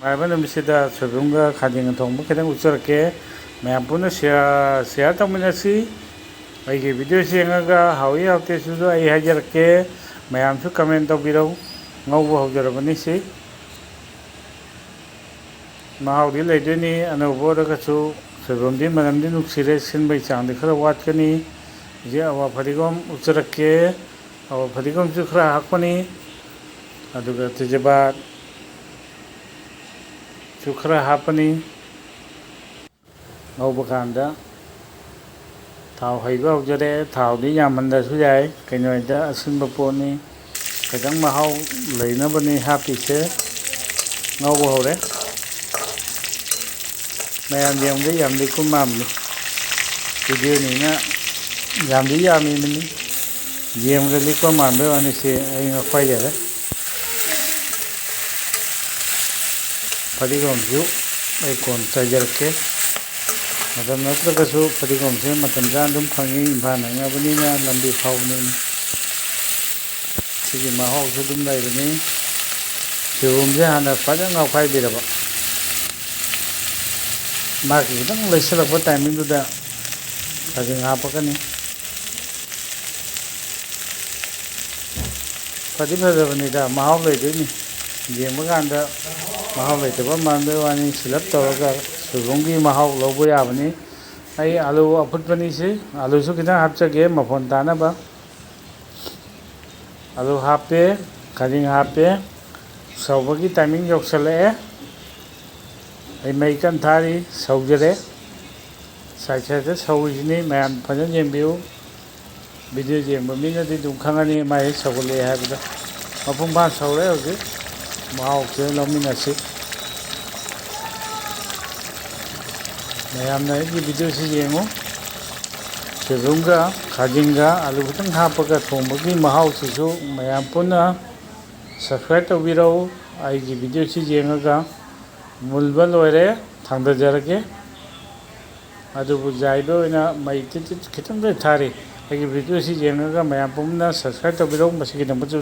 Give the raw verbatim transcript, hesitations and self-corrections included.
ꯅꯨꯡꯉꯥꯏꯕ ꯅꯨꯃꯤꯠꯁꯤꯗ ꯁꯣꯏꯕꯨꯝꯒ ꯈꯥꯖꯤꯡꯒ ꯊꯣꯡꯕ ꯈꯤꯇꯪ ꯎꯠꯆꯔꯛꯀꯦ꯫ ꯃꯌꯥꯝ ꯄꯨꯟꯅ share, share ꯇꯧꯃꯤꯟꯅꯁꯤ꯫ ꯑꯩꯒꯤ videoꯁꯤ ꯌꯦꯡꯉꯒ ꯍꯥꯎꯏ ꯍꯥꯎꯇꯦꯁꯤꯁꯨ ꯑꯩ ꯍꯥꯏꯖꯔꯛꯀꯦ꯫ ꯃꯌꯥꯝꯁꯨ comment ꯇꯧꯕꯤꯔꯧ꯫ ꯉꯧꯕ ꯍꯧꯖꯔꯕꯅꯤ ꯁꯤ꯫ ꯃꯍꯥꯎꯗꯤ ꯂꯩꯗꯣꯏꯅꯤ꯫ ꯑꯅꯧꯕ ꯑꯣꯏꯔꯒꯁꯨ ꯁꯣꯏꯕꯨꯝꯗꯤ ꯃꯅꯝꯗꯤ ꯅꯨꯡꯁꯤꯔꯦ, ꯁꯤꯟꯕꯒꯤ ꯆꯥꯡꯗꯤ ꯈꯔ ꯋꯥꯠꯀꯅꯤ꯫ ꯍꯧꯖꯤꯛ ꯑꯋꯥ ꯐꯗꯤꯒꯣꯝ ꯎꯞꯆꯔꯛꯀꯦ꯫ ꯑꯋꯥ ꯐꯗꯤꯒꯣꯝꯁꯨ ꯈꯔ ꯍꯥꯞꯀꯅꯤ, ꯑꯗꯨꯒ ꯇꯦꯖꯄꯥꯠꯁꯨ ꯈꯔ ꯍꯥꯞꯄꯅꯤ꯫ ꯉꯧꯕ ꯀꯥꯟꯗ ꯊꯥꯎ ꯍꯩꯕ ꯍꯧꯖꯔꯦ꯫ ꯊꯥꯎꯗꯤ ꯌꯥꯝꯃꯟꯗ꯭ꯔꯁꯨ ꯌꯥꯏ, ꯀꯩꯅꯣꯗ ꯑꯁꯤꯟꯕ ꯄꯣꯠꯅꯤ꯫ ꯈꯤꯇꯪ ꯃꯍꯥꯎ ꯂꯩꯅꯕꯅꯤ ꯍꯥꯞꯄꯤꯁꯦ꯫ ꯉꯧꯕ ꯍꯧꯔꯦ꯫ ꯃꯌꯥꯝ ꯌꯦꯡꯕꯗ ꯌꯥꯝꯗꯤ ꯀꯨꯝ ꯃꯥꯟꯕꯅꯤ꯫ Videoꯅꯤꯅ ꯌꯥꯝꯗꯤ ꯌꯥꯝꯃꯤꯕꯅꯤ꯫ ꯌꯦꯡꯕꯗ ꯂꯤꯛꯄ ꯃꯥꯟꯕꯩ ꯋꯥꯅꯤ, ꯁꯤ ꯑꯩ ꯉꯛꯄ ꯍꯥꯏꯖꯔꯦ꯫ ꯐꯗꯤꯒꯣꯝꯁꯨ ꯑꯩ ꯀꯣꯟ ꯆꯥꯏꯖꯔꯛꯀꯦ꯫ ꯃꯇꯝ ꯅꯠꯇ꯭ꯔꯒꯁꯨ ꯐꯗꯤꯒꯣꯝꯁꯦ ꯃꯇꯝ ꯆꯥꯅ ꯑꯗꯨꯝ ꯐꯪꯉꯤ, ꯏꯝꯐꯥꯜ ꯅꯛꯅꯕꯅꯤꯅ, ꯂꯝꯕꯤ ꯐꯥꯎꯕꯅꯤꯅ꯫ ꯁꯤꯒꯤ ꯃꯍꯥꯎꯁꯨ ꯑꯗꯨꯝ ꯂꯩꯕꯅꯤ꯫ ꯁꯣꯏꯕꯨꯝꯁꯦ ꯍꯥꯟꯅ ꯐꯖꯅ ꯉꯧꯈꯥꯏꯕꯤꯔꯕ, ꯃꯥꯒꯤ ꯈꯤꯇꯪ ꯂꯩꯁꯤꯜꯂꯛꯄ timingꯗꯨꯗ ꯈꯥꯖꯤꯡ ꯍꯥꯞꯄꯛꯀꯅꯤ꯫ ꯐꯗꯤ ꯐꯖꯕꯅꯤꯗ, ꯃꯍꯥꯎ ꯂꯩꯗꯣꯏꯅꯤ꯫ ꯌꯦꯡꯕ ꯀꯥꯟꯗ ꯃꯍꯥꯎ ꯂꯩꯇꯕ ꯃꯥꯟꯕꯩ ꯋꯥꯅꯤ, ꯁꯤꯂꯞ ꯇꯧꯔꯒ ꯁꯣꯏꯕꯨꯝꯒꯤ ꯃꯍꯥꯎ ꯂꯧꯕ ꯌꯥꯕꯅꯤ꯫ ꯑꯩ ꯑꯂꯨ ꯑꯐꯨꯠꯄꯅꯤ ꯁꯤ, ꯑꯂꯨꯁꯨ ꯈꯤꯇꯪ ꯍꯥꯞꯆꯒꯦ ꯃꯐꯣꯟ ꯇꯥꯅꯕ꯫ ꯑꯂꯨ ꯍꯥꯞꯄꯦ, ꯈꯥꯖꯤꯡ ꯍꯥꯞꯄꯦ, ꯁꯧꯕꯒꯤ timing ꯌꯧꯁꯜꯂꯛꯑꯦ꯫ ꯑꯩ ꯃꯩ ꯀꯟꯅ ꯊꯥꯔꯤ, ꯁꯧꯖꯔꯦ꯫ Side sideꯇ ꯁꯧꯔꯤꯁꯤꯅꯤ, ꯃꯌꯥꯝ ꯐꯖꯅ ꯌꯦꯡꯕꯤꯌꯨ꯫ Video ꯌꯦꯡꯕ ꯃꯤꯅꯗꯤ ꯑꯗꯨꯝ ꯈꯪꯉꯅꯤ ꯃꯥꯏ ꯍꯦꯛ ꯁꯧꯒꯠꯂꯛꯑꯦ ꯍꯥꯏꯕꯗ꯫ ꯃꯄꯨꯡ ꯐꯥꯅ ꯁꯧꯔꯦ ꯍꯧꯖꯤꯛ꯫ ꯃꯍꯥꯎꯁꯦ ꯂꯧꯃꯤꯟꯅꯁꯤ꯫ ꯃꯌꯥꯝꯅ ꯑꯩꯒꯤ videoꯁꯤ ꯌꯦꯡꯉꯨ꯫ ꯁꯣꯏꯕꯨꯝꯒ ꯈꯥꯖꯤꯡꯒ ꯑꯂꯨ ꯈꯤꯇꯪ ꯍꯥꯞꯄꯒ ꯊꯣꯡꯕꯒꯤ ꯃꯍꯥꯎꯁꯤꯁꯨ ꯃꯌꯥꯝ ꯄꯨꯟꯅ subscribe ꯇꯧꯕꯤꯔꯛꯎ꯫ ꯑꯩꯒꯤ videoꯁꯤ ꯌꯦꯡꯉꯒ ꯃꯨꯜꯕ ꯂꯣꯏꯔꯦ, ꯊꯥꯡꯗꯖꯔꯒꯦ꯫ ꯑꯗꯨꯕꯨ ꯌꯥꯏꯕ ꯑꯣꯏꯅ ꯃꯩ ꯇꯤꯠ ꯇꯤꯠ ꯈꯤꯇꯪꯗ ꯊꯥꯔꯤ꯫ ꯑꯩꯒꯤ videoꯁꯤ ꯌꯦꯡꯉꯒ ꯃꯌꯥꯝ ꯄꯨꯝꯅ subscribe ꯇꯧꯕꯤꯔꯛꯎ꯫ ꯃꯁꯤꯒꯤꯗꯃꯛꯇ